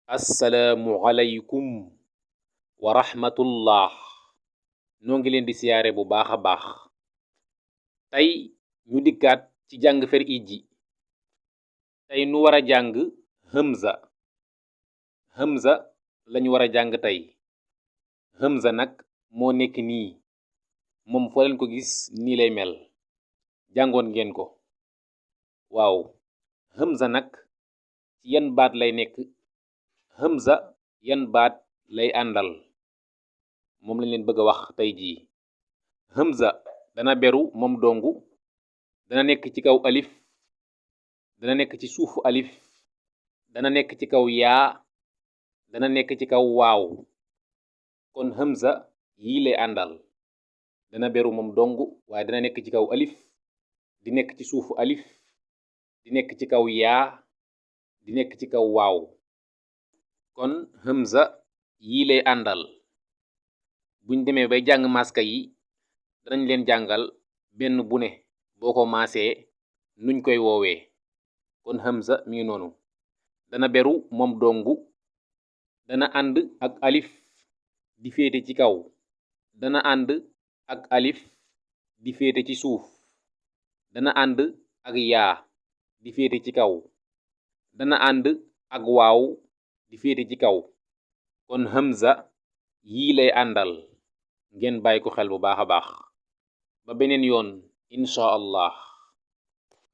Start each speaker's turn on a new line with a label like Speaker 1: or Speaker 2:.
Speaker 1: assalaamu alaykum wa rahmatullah noo ngi leen di siyaare bu baax a baax tey ñu dikkaat ci jàng fer ijji tey nu war a jàng hamza lañu war a jàng tey hamza nag moo nekk nii moom foo leen ko gis nii lay mel jàngoon ngeen ko waaw hamza nag ci yan baat lay nekk hamza yan baat lay àndal moom lañ leen bëgg a wax tey jii hamza dana beru moom dongu dana nekk ci kaw alif dana nekk ci suufu alif dana nekk ci kaw yaa dana nekk ci kaw waaw kon hamza yii lay àndal dana beru moom dongu waaye dana nekk ci kaw alif di nekk ci suufu alif di nekk ci kaw yaa di nekk ci kaw waaw kon hamza yii lay àndal buñ demee bay jàng maska yi danañ leen jàngal benn bu ne boo ko maasee nuñ koy woowee kon hamza mi ngi noonu dana beru moom dongu dana ànd ak alif di féete ci kaw dana ànd ak alif di féete ci suuf dana ànd ak yaa di féete ci kaw dana ànd ak waaw di féete ci kaw kon hamza yii lay àndal ngeen bàyyi ko xel bu baax a baax ba beneen yoon insha allah